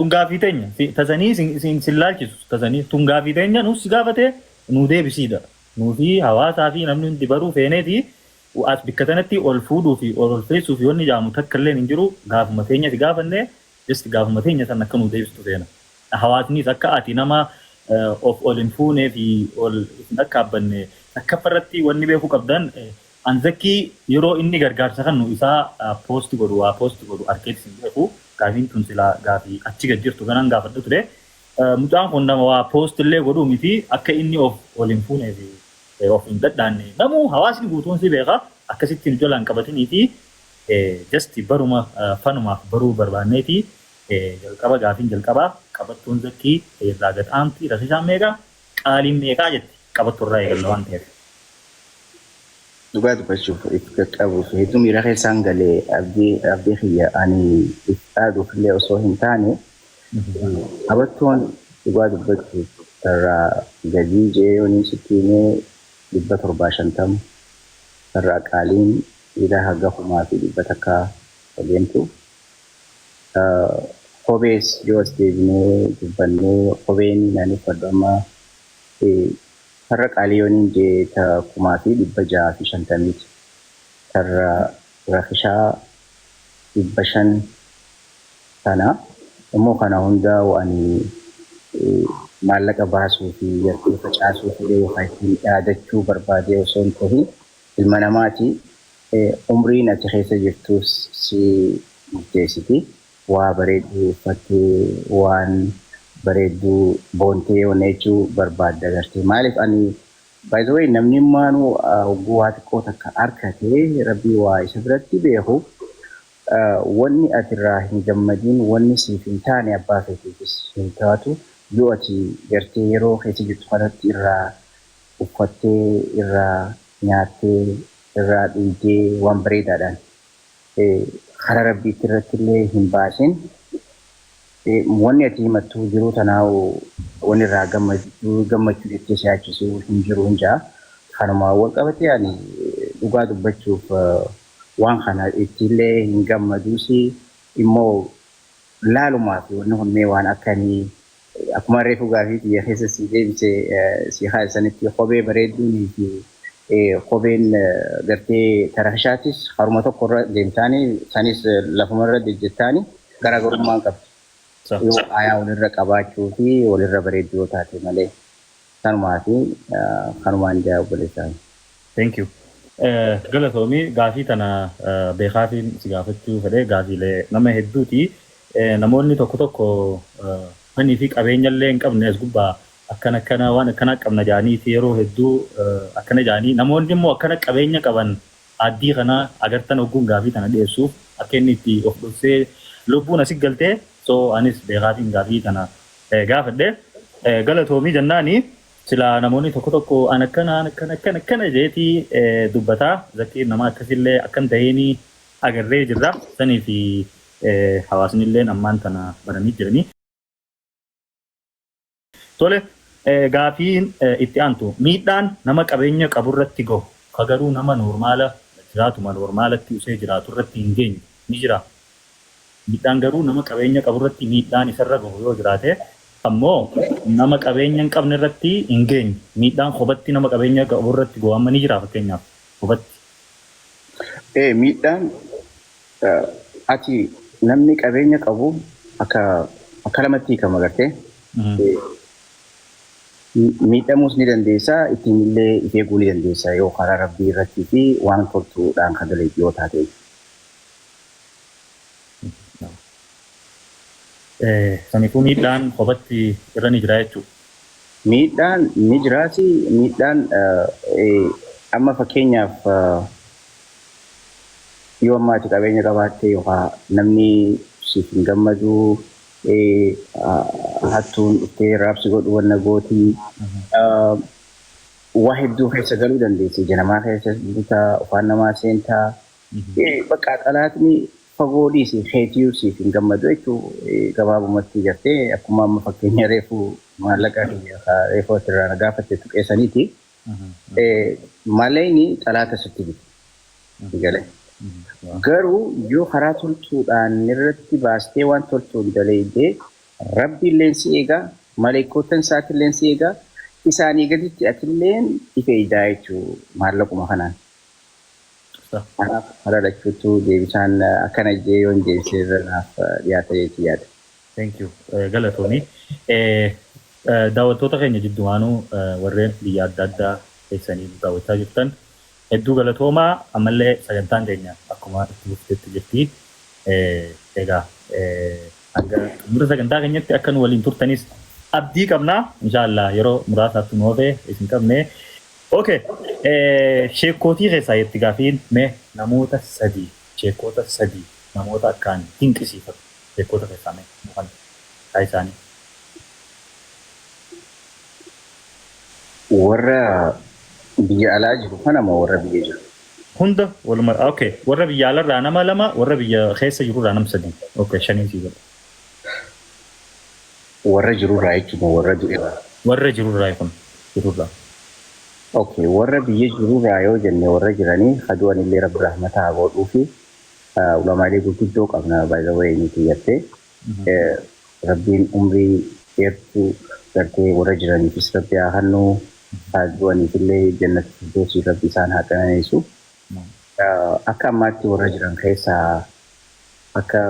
Tun gaafii teenya tasanii sin laalchisu tasanii tun gaafii teenya nuuf si gaafate nuu deebisiidha. Nuu fi hawaasaa fi namni hundi baruu feeneeti as bikka tanatti ol fuudhuu fi ol ol feessuu fi wanni jaamu takka illeen hin jiru gaafuma teenya si gaafanne just gaafuma teenya san akka nuu deebistu feena. Hawaasnis akka ati nama of ol hin fuunee fi ol hin akkaabbanne takkaffa irratti wanni beekuu qabdan An Zakkii yeroo inni gargaarsa kannu isaa post godhu waa post godhu arkeetis hin beeku. Gaafiin tun silaa gaafii achi gad jirtu kanan gaafadha ture. Mucaan kun nama waa post illee godhuu miti akka inni of ol hin fuunee fi of hin dhadhaanne namuu hawaasni guutuun si beeka akkasitti nu jalaan qabatiniiti just baruma fanumaaf baruu barbaanneeti jalqaba gaafiin jalqabaa qabattoon Zakkii irraa gad aanti rakisaan meeqa qaaliin meeqaa jetti qabattuu irraa eegalla waan ta'eef. Dhugaa dubbachuuf if qaqqabuuf hedduu miira keessaan galee abdii abdii kiyya ani if dhaaduuf illee osoo hin taane qabattoon dhugaa dubbachuuf irraa gadii jee yooniin sitti himee 750 irraa qaaliin ila haga 1100 deemtu. Kophees yoo as deebinee dubbannee kopheen ani uffadhu amma Farra qaalii yooniin jee ta 1650ti. Tarra rakishaa 500 tana. Immoo kana hundaa'u ani maallaqa baasuu fi gartee facaasuu fedhee yookaan ittiin dhaadachuu barbaadee osoo hin tahin ilma namaati umriin ati keessa jirtus si murteessiti. Waa bareedduu uffattee waan bareedduu boontee wanna jechuu barbaadda gartee. Maaliif ani by the way namni immaanuu hogguu waa xiqqoo takka arkate rabbii waa isa biratti beeku wanni ati irraa hin gammadin wanni siif hin taane abbaa keetiifis hin taatu yoo ati gartee yeroo keessa jirtu kanatti irraa uffattee irraa nyaattee irraa dhuydee waan bareedaadhaan karaa rabbiitti irratti illee hin baasin wanni ati himattu jiruu tanaa'u wanni irraa gammachuu jettee si yaachisu hin jiru hin ja'a. Kanuma wal qabatee ani dhugaa dubbachuuf waan kana ittiillee hin gammaduusi immoo laalumaa fi wanni kun mee waan akkamii akkuma reefu gaafii tiyya keessa si deebise si kaasanitti kophee bareedduunii fi kopheen gartee tarakishaatis haruma tokko irra deemtaanii sanis lafuma irra jejjettaanii garaagarummaa hin qabdu. Yoo aayaa walirra qabaachuu fi walirra bareedduu yoo taate malee kanumaa fi kanumaan jaa obboleessaa. Thank you. Galatoomi gaafii tana beekaafiin si gaafachuu fedhe gaafiilee nama hedduuti. Namoonni tokko tokko fanii fi qabeenya illee hin qabne as gubbaa akkana akkana waan akkana qabna jaaniiti yeroo hedduu akkana jaanii namoonni immoo akkana qabeenya qaban aaddii kana agartan ogguun gaafii tana dhiyeessuuf akka inni itti of dhoksee lubbuun asi galtee so anis beekaafiin gaafii tana gaafadhe galatoomii jennaani silaa namoonni tokko tokko an akkana an akkana akkana akkana jeetii dubbataa Zakkiin nama akkasillee akkan ta'eenii agarree jirra sanii fi hawaasni illeen ammaan tana baranii jiranii. Tole gaafiin itti aantu miidhaan nama qabeenya qaburratti gahu ka garuu nama noormaala jiraatuma noormaalatti usee jiraatu irratti hin geenye ni jira. Miidhaan garuu nama qabeenya qaburratti miidhaan isarra gahu yoo jiraate ammoo nama qabeenya hin qabne irratti hin geenye miidhaan kophatti nama qabeenya qaburratti gahu amma ni jira fakkeenyaaf kophatti. Miidhaan ati namni qabeenya qabu akka akka lamatti hiikama gartee. Miidhamuus ni dandeessa ittiin illee if eeguu ni dandeessa yoo karaa rabbii irratti fi waan toltuudhaan kan dalagdu yoo taate. Saniifuu miidhaan kophatti irra ni jira jechuudha. Miidhaan ni jiraati. Miidhaan amma fakkeenyaaf yoo amma ati qabeenya qabaatte yookaan namni siif hin gammadu hattuun dhuftee raabsi godhu wanna gootii waa hedduu keessa galuu dandeessi. Ija namaa keessa butaa, afaan namaa seentaa. Bakka xalaatni fagoo dhiisi keetiyyuu siif hin gammadu jechuu gabaabumatti gartee akkuma amma fakkeenya reefu maallaqa kiyya reefu asirraa na gaafatte tuqeessaniiti. Maleyni xalaata sitti bitu. Galee. Garuu yoo karaa toltuudhaan irratti baastee waan toltuun dalaydee Rabbi illeen si eegaa, maleekotan isaatilleen si eegaa, isaanii gaditti atilleen ife ijaa jechuu maallaquma kanaan. Kanaaf karaa lachuutu deebisaan akkana jee yoon deebisee irra naaf dhiyaata jeetii yaada. Thank you. Galatoomii. Daawwattoota keenya jiddumaanuu warreen biyya adda addaa keessanii daawwachaa jirtan, hedduu galatoomaa. Ammallee sagantaan keenya akkuma itti fuftetti jirti. Egaa hanga xumura sagantaa keenyatti akka nu waliin turtanis abdii qabna. Inshaallah yeroo muraasaatti nu hafe isin qabne. Okay. Sheekootii keessaa itti gaafiin mee namoota sadii, sheekota sadii, namoota akkaan dinqisiifatu sheekota keessaa mee nu kan isaanii. Warra biyya alaa jiru kana moo warra biyya jiru? Hunda waluma, okay. Warra biyya alarraa nama lama, warra biyya keessa jirurraa nama sadii. Okay, shanii sii godha. Warra jirurraa jechuun moo warra du'erraa? Warra jirurraa kun jirurraa. Okay, warra biyya jirurraa yoo jenne, warra jiranii hadu'an illee Rabbi rahmata haa godhuu fi ulamaalee gurguddoo qabna, by the way, nuti jettee Rabbiin umrii dheertuu gartee warra jiraniifis Rabbi haa kennu, haa du'aniif illee jannata firdoosii Rabbi isaan haa qananiisu. Akka ammaatti warra jiran keessaa akka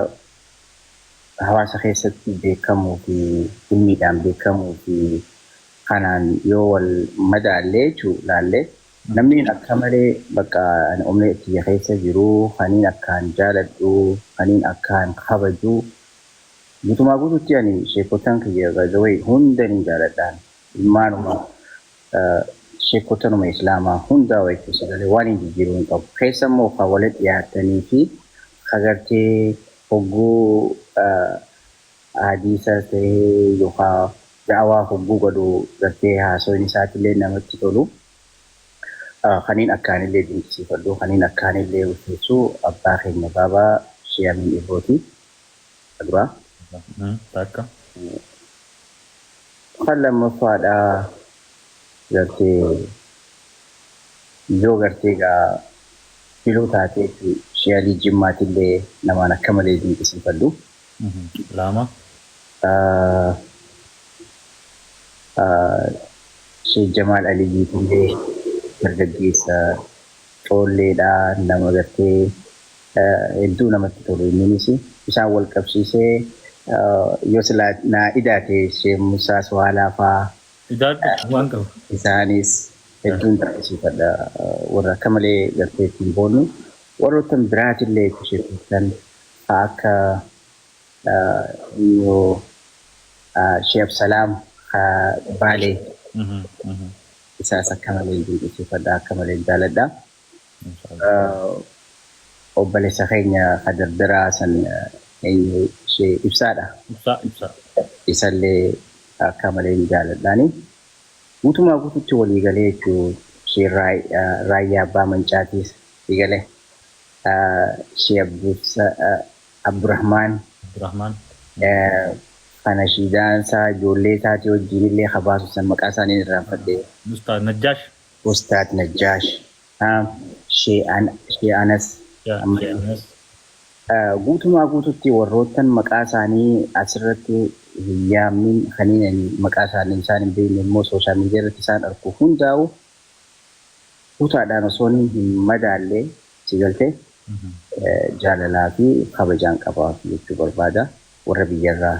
hawaasa keessatti beekamuu fi ilmiidhaan beekamuu fi kanaan yoo wal madaallee jechuu laallee, namni akka malee bakka ani omnee tiyya keessa jiru, kaniin akkaan jaaladhu, kaniin akkaan kabaju, guutumaa guututti ani sheekotan kiyya, by the way, hunda ni jaaladhaan, ilmaanuma sheekotanuma islaamaa hundaa jechuu sagalee waan hin jijjiiruu hin qabu. Keessa immoo kan walitti dhiyaatanii fi kagartee hogguu hadiisa ta'ee yookaan da'awaa hogguu godhu gartee haasoin isaatillee namatti tolu. Kaniin akkaanillee dinqisiifadhu, kaniin akkaanillee ulfeessu, abbaa keenya baabaa Shee Amiin Ibrooti. Duraa. Takka. Kan lammaffaadhaa gartee yoo gartee gaa filuu taatee Shee Alii Jimmaatillee namaan akka malee dinqisiifadhu. Lama. Shee Jamaal Aliyyiitillee dargaggeessa coolleedhaa, nama gartee hedduu namatti tolu. Inninis isaan wal qabsiisee yoo silaa naa idaate Shee Musaa Suwaalaa fa'aa. Idaadhu, waan qabu. Isaanis hedduun dinqisiifadha, warra akka malee gartee ittiin boonnu. Warroottan biraatillee sheekotan akka yoo Shee Absalaam Baalee, isaas akka malee dinqisiifadha, akka malee jaaladha. Obboleessa keenya kadardaraa san, eenyu, ishee Ibsaadha. Ibsaa, Ibsaa. Isallee akka malee jaaladhaani. Guutumaa guututti walii galee jechuun ishee Raayyaa Abbaa Mancaatiis galee, ishee Abdurrahmaan. Abdurrahmaan. Kana shiidaan isaa ijoollee isaatii wajjin illee habaasu san maqaa isaanii irraanfadhe. Ustaad Najjaash. Ustaad Najjaash. Shee Anas. Guutumaa guututti warroottan maqaa isaanii asirratti hin yaamnin, kanneen maqaa isaanii isaan hin beekne immoo social media irratti isaan argu hundaa'u kutaadhaan osoo hin madaalle si galtee jaalalaa fi kabajaan qabaaf jechuu barbaada warra biyyarraa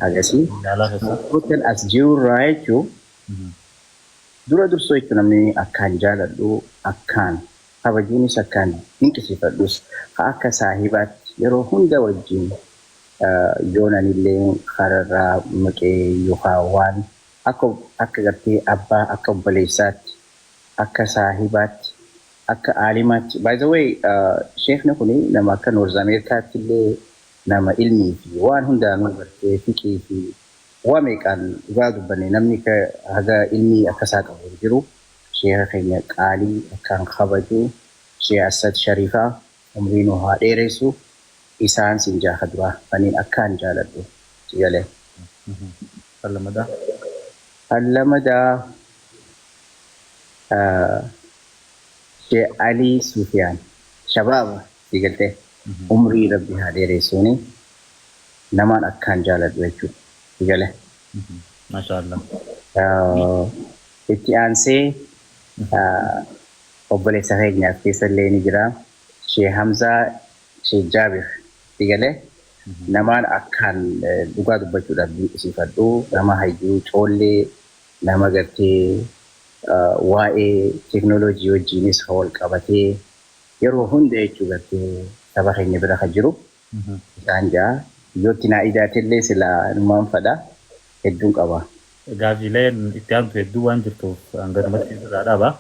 agasii. Warroottan as jirurraa jechuun dura dursoo jechuun namni akkaan jaaladhu, akkaan kabajuunis, akkaan dinqisiifadhus, akka saahibaatti yeroo hunda wajjin yoonanillee kararraa maqee yookaan waan akka gartee abbaa, akka obboleessaatti, akka saahibaatti, akka aalimaatti. By the way, sheekni kuni nama akka North Ameerikaatti illee nama ilmii fi waan hundaanuu gartee fiqii fi waa meeqaan dhugaa dubbanne namni haga ilmii akkasaa qabu hin jiru. Sheeka keenya qaalii akkaan kabaju, Shee Asad Shariifaa, umrii nu haa dheeressu. Isaan sin jaaka duraa kanneen akkaan jaaladhu si galee. Kan lammadaa. Kan lamadaa Shee Alii Sufiyaan shabaaba si galtee, umrii Rabbi haa dheeressuuni. Namaan akkaan jaaladhu jechuudha. Sigale. Maashaallah. Itti aansee obboleessa keenyaaf keessa illee ni jira. Shee Hamzaa Shee Jaabir. Sigale. Namaan akkaan dhugaa dubbachuudhaaf dinqisiifadhu. Nama hayyuu coollee, nama gartee waa'ee teeknooloojii wajjinis wal qabatee yeroo hunda jechuu gartee saba keenya bira kan jiru isaan ja'a. Yootti naa idaatellee silaa numaan fadha hedduun qaba. Gaafiileen itti aantu hedduu waan jirtuuf hanganumatti irraa dhaaba.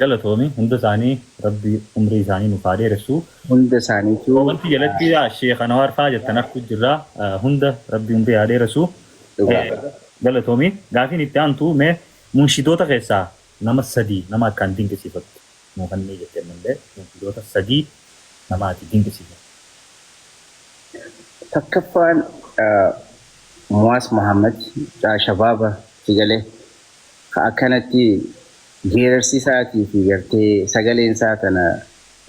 Galatoomi, hunda isaanii Rabbi umrii isaanii nuuf haa dheeressu. Hunda isaaniitu. Wanti jalatti Sheekh Anwaar fa'aa jettan arguu jirra. Hunda Rabbi umrii haa dheeressu. Galatoomi. Gaafiin itti aantu, mee munshidoota keessaa nama sadii nama akkaan dinqisiifattu nuu kennee jettee malee, munshidoota sadii nama ati dinqisiifattu. Takkaffaan Muwaas Muhammad shabaaba sigalee ka akkanatti geerarsi isaatii fi gartee sagaleen isaa tana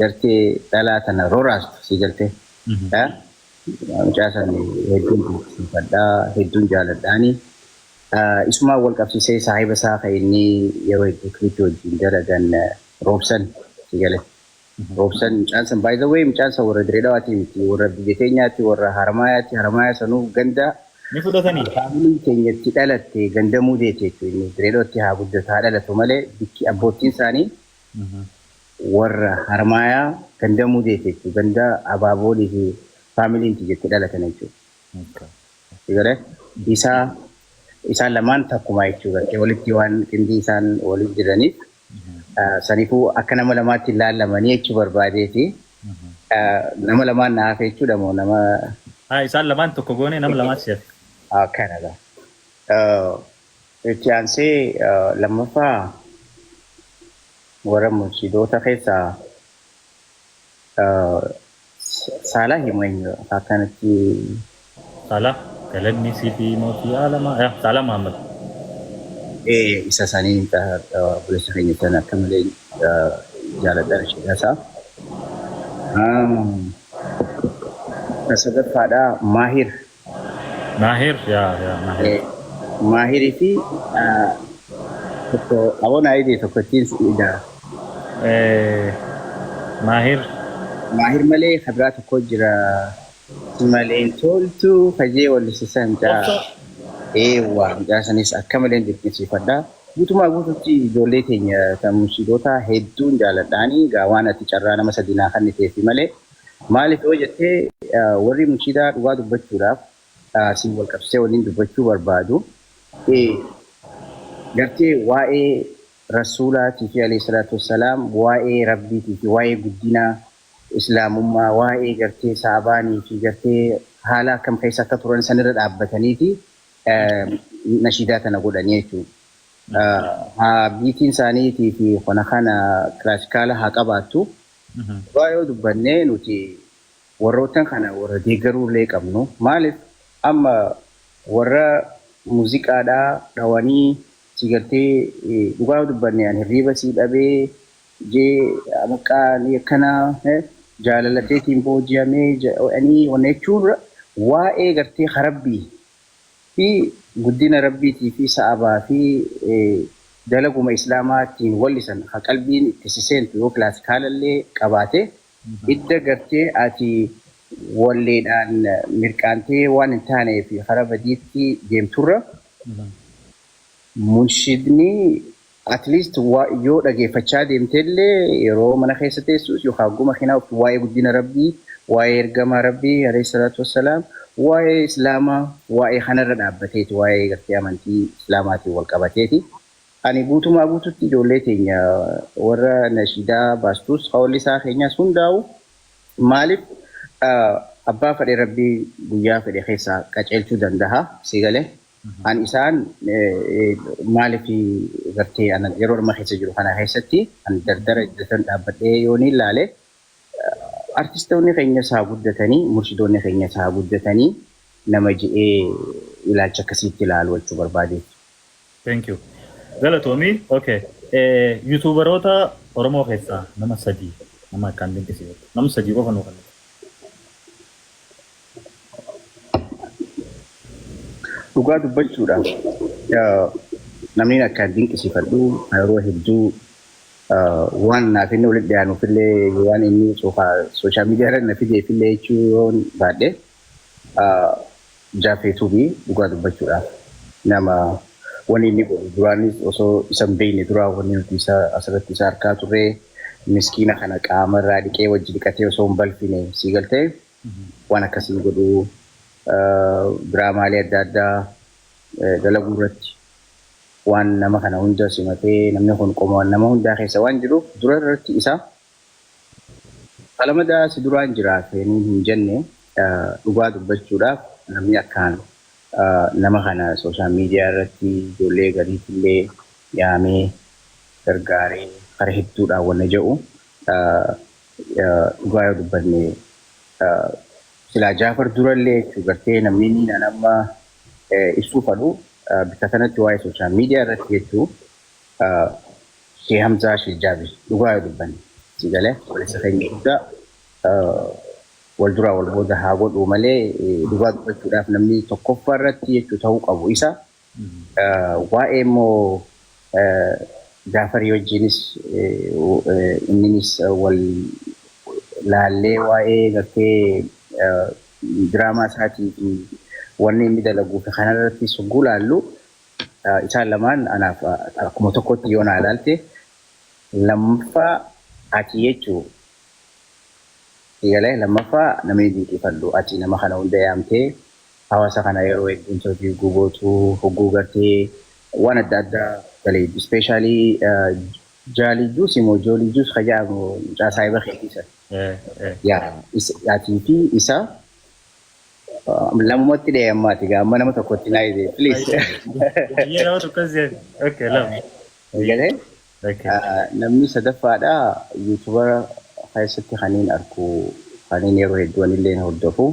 gartee dhalaa tana roraastu si galtee. Mucaa san hedduun dinqisiifadhaa, hedduun jaaladhaani. Isumaan wal qabsiisee saahiba isaa kan inni yeroo hedduu kilippii wajjin dalagan, Roobsan si galee. Roobsan mucaan san, by the way, mucaan san warra Diree Dhawaatii miti, warra biyya teenyaatti, warra Harmaayaatti. Harmaayaa sanuu ganda Ni fudhatanii? Faamiliin keenyatti dhalatte gandamuu deete jechuudha. Inni Diree Dhawaatti haa guddatu haa dhalatu malee bikki abbootiin isaanii warra Harmaayaa gandamuu deete jechuudha. Ganda abaaboolii fi faamiliin jettee dhalatan jechuudha. Galee isaa isaan lamaan takkuma jechuudha. Walitti waan qindii isaan waliin jiraniif saniifuu akka nama lamaatti ilaalamanii jechuu barbaadeeti. Nama lamaan na hafe jechuudha moo nama? Haa, isaan lamaan tokko goone, nama lamaan si hafe. Akkanadha. Itti aansee lammaffaa warra munshidoota keessaa Saalaa himu eenyu akkanatti? Saalaa galanni si fi mootii aalamaa, yaa Saalaa Muhammad. Isa sanii obboleessa keenya sana akka malee jaaladha isheedha isaa. Sadaffaadha Maahir. Maahir, yaa yaa Maahir. Maahirii fi tokko aboon ayidee tokkottiin ida. Maahir. Maahir malee kabiraa tokko jira. Si malee toltu kajee wallisisan mucaa. Eewwa, mucaa sanis akka malee dinqisiifadha. Guutumaa guututti ijoollee keenya kan munshidoota hedduun jaaladhaani. Gaa waan ati carraa nama sadii naa kenniteefi malee, maaliif yoo jettee, warri munshidaa dhugaa dubbachuudhaaf siin wal qabsee waliin dubbachuu barbaadu. Gartee waa'ee rasuulaatii fi alayhi salaatu wassalaam, waa'ee rabbiitii fi waa'ee guddina islaamummaa, waa'ee gartee saabaanii fi gartee haala akkam keessa akka turan sanirra dhaabbataniiti nashiidaa tana godhanii jechuudha. Haa biitiin isaaniitii fi kana kana kilaasikaala haa qabaattu. Dhugaa yoo dubbannee, nuti warroottan kana warra deeggaruu illee qabnu. Maaliif, amma warra muuziqaadhaa dhawanii si gartee dhugaa yoo dubbanne ani hirriiba sii dhabee jee maqaa akkana jaalalateetiin booji'amee jedhanii wanna jechuun, waa'ee gartee rabbii fi guddina rabbiitii fi sa'abaa fi dalaguma islaamaatiin wallisan ha qalbiin itti siseentu yoo kilaasikaalallee qabaate, idda gartee ati walleedhaan mirqaantee waan hin taanee fi karaa badiitti deemturra, munshidni at least yoo dhageeffachaa deemteellee, yeroo mana keessa teessus yookaan guma kinaa waa'ee guddina rabbii, waa'ee ergamaa rabbii alayhi salaatu wassalaam, waa'ee islaamaa, waa'ee kanarra dhaabbateeti, waa'ee gartee amantii islaamaatiin wal qabateeti. Ani guutumaa guututti ijoollee teenya warra nashiidaa baastus hawalli isaa keenyaas hundaa'u, maaliif, abbaa fedhe rabbii guyyaa fedhe keessaa qaceelchuu danda'a si galee. An isaan maaliif gartee yeroo amma keessa jiru kana keessatti an dardara iddatan dhaabbadhee yoo ni ilaale, artistoonni keenyas haa guddatanii, murshidoonni keenyas haa guddatanii nama je'ee ilaalcha akkasiitti ilaalu jechuu barbaadeeti. Thank you. Galatoomii. Okay. YouTuberoota Oromoo keessaa nama sadii nama akkaan dinqisiifatu. Nama sadii qofa nuu kennitu. Dhugaa dubbachuudhaaf namni akka dinqisiifadhu yeroo hedduu waan naaf inni walitti dhiyaanuufillee, waan inni social media irra na fideefillee jechuu yoon baadhe, Jaafee Tuubii. Dhugaa dubbachuudhaaf nama wanni inni godhu duraanis osoo isa hin beekne duraa wanni nuti isa asirratti isa harkaa turre, miskiina kana qaama irraa dhiqee wajji dhiqatee osoo hin balfine, sii galtee, waan akkasii godhu, diraamaalee adda addaa dalaguu irratti waan nama kana hunda simatee, namni kun qoma nama hundaa keessa waan jiruuf, dura irratti isa qalamadaa si duraan jiraatanii hin jenne. Dhugaa dubbachuudhaaf namni akkaan nama kana social media irratti ijoollee gariitillee yaamee gargaaree kara hedduudhaan wanna jedhu, dhugaa yoo dubbanne silaa Jaafar durallee jechuu gartee namni inni amma ibsuu fadhu bikka kanatti waa'ee social media irratti jechuu Shee Hamzaa Shee Jaabir. Dhugaa yoo dubbanne, si galee, obboleessa keenya guddaa wal duraa wal booda haa godhu malee, dhugaa dubbachuudhaaf namni tokkoffaa irratti jechuu ta'uu qabu isa. Waa'ee immoo Jaafarii wajjinis inninis wal laallee, waa'ee gartee diraamaa isaatii fi wanni inni dalaguu fi kanarratti sugguu laallu, isaan lamaan anaaf akkuma tokkotti yoo naa ilaalte. Lammaffaa ati jechuu galee, lammaffaa namni dinqifadhu ati nama kana hunda yaamtee hawaasa kana yeroo hedduu interview gugootu hogguu gartee waan adda addaa galee, especially Jaalii Juus immoo Joolii Juus ka jedhamu mucaa saahiba keetii san. Yaa atii fi isa lamumatti dhee ammaati gaa amma nama tokkotti naa hidee, please. Baay'ee nama tokko seen. Okay, lama. Galee namni sadaffaadha YouTubera keessatti kaniin arku, kaniin yeroo hedduu anillee hordofu,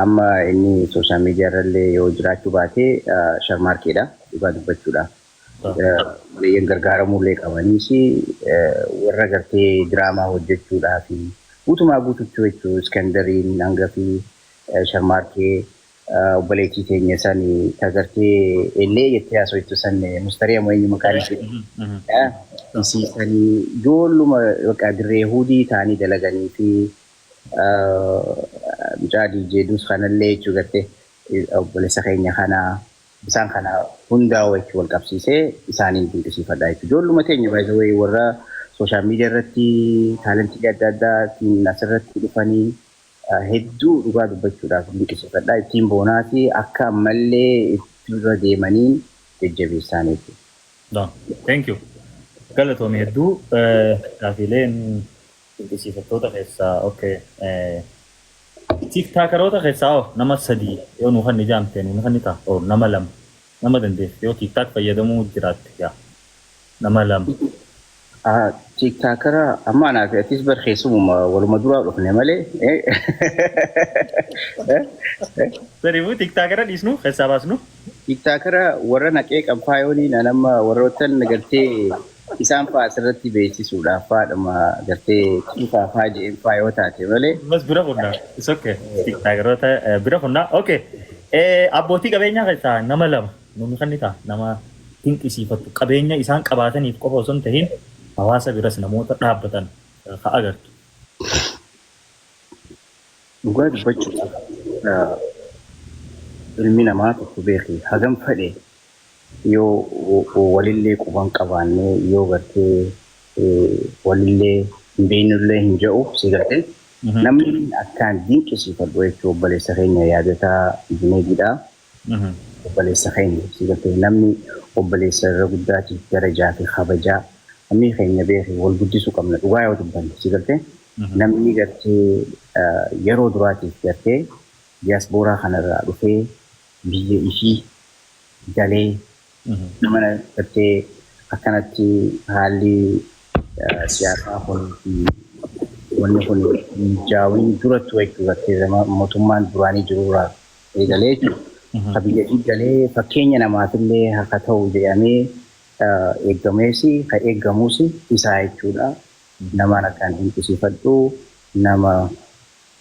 amma inni social media irrallee yoo jiraachuu baate, Sharmaarkeedha, dhugaa dubbachuudhaaf. Obboleeyyan gargaaramullee qabaniis warra gartee diraamaa hojjechuudhaa fi guutumaa guututti jechuu Iskandariin hanga fi Sharmaarkee, obboleettii teenya san ta gartee ellee jettee haasoftu san, Mustarii moo eenyu maqaan ishee, isii sanii, ijoolluma bakka dirree huudii ta'anii dalaganii fi mucaa DJ Dus kanallee jechuu gartee obboleessa keenya kana, isaan kana hundaa jechuu wal qabsiisee isaaniin dinqisiifadha jechuudha. Ijoolluma teenya, by the way, warra social media irratti talentii adda addaatiin asirratti dhufanii hedduu dhugaa dubbachuudhaaf dinqisiifadha. Ittiin boonaa fi akka ammallee itti dura deemaniin jajjabeessaan jechuudha. Thank you. Galatoomii hedduu. Gaafiileen dinqisiifattoota keessaa, okay. TikTokeroota keessaa hoo nama sadii yoo nu kan ijaamte nu kan ta'a, oo nama lama nama dandeesse yoo TikTok fayyadamuu jiraatte, yaa nama lama. TikTokera amma anaa fi atis bar keessumuma waluma duraa dhufne malee. Saniifuu TikTokera dhiisnu, keessaa baasnu. TikTokera warra naqee qabfaayooniin anamma warroottan gartee isaan fa'aa asirratti beeksisuudhaaf faadhuma gartee cuufaa fa'aa jedheen fa'aa yoo taate malee. Bas, bira kunnaa. It's okay. TikTokeroota bira kunnaa. Okay. Abbootii qabeenyaa keessaa nama lama nuuni kan ta'a, nama dinqisiifattu, qabeenya isaan qabaataniif qofa osoo hin tahin hawaasa biras namoota dhaabbatan ka agartu. Dhugaa dubbachuudhaaf ilmi namaa tokko beeki hagam fedhe yoo walillee quban qabaannee, yoo gartee walillee hin beeknullee hin jedhu, si gartee, namni akkaan dinqisiifadhu jechuun obboleessa keenya Yaadataa Juneediidha. Obboleessa keenya, si gartee, namni obboleessa irra guddaatiif darajaa fi kabajaa, namni keenya beeki wal guddisuu qabna, dhugaa yoo dubbanne, si gartee, namni gartee yeroo duraatiif gartee diyaaspooraa kanarraa dhufee biyya ishii galee nama gartee akkanatti haalli siyaasaa kun fi wanni kun mijaawin duratti jechuu gartee mootummaan duraanii jirurraa eegalee jechuudha. Ka biyya ishii galee fakkeenya namaafillee akka ta'u jedhamee eeggamees ka eeggamus isaa jechuudha. Namaan akkaan dinqisiifadhu nama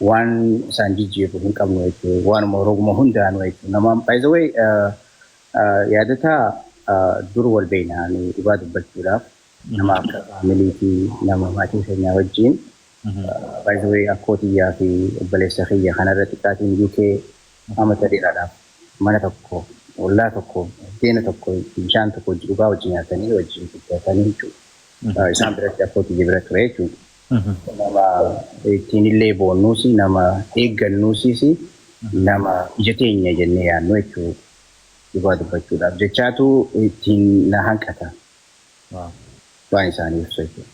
Waan isaan jijjiiru hin qabnu jechuudha. Waanuma roguma hundaanuu jechuudha. Nama, by the way, yaadataa dur wal beekna dhugaa dubbachuudhaaf, nama akka family fi nama maatii keenyaa wajjin. By the way, akkoo xiyyaa fi obboleessa kiyya kanarra xiqqaatiin UK amata dheeraadhaaf mana tokko, ollaa tokko, buddeena tokko, bishaan tokko dhugaa wajjin nyaatanii wajjin guddatanii jechuudha. Isaan biratti, akkoo xiyya bira ture jechuudha. Nama ittiin illee boonnuus, nama eeggannuusis, nama ija teenya jennee yaadnu jechuudha. Dhugaa dubbachuudhaaf jechaatu ittiin na hanqata waan isaanii ibsu jechuudha.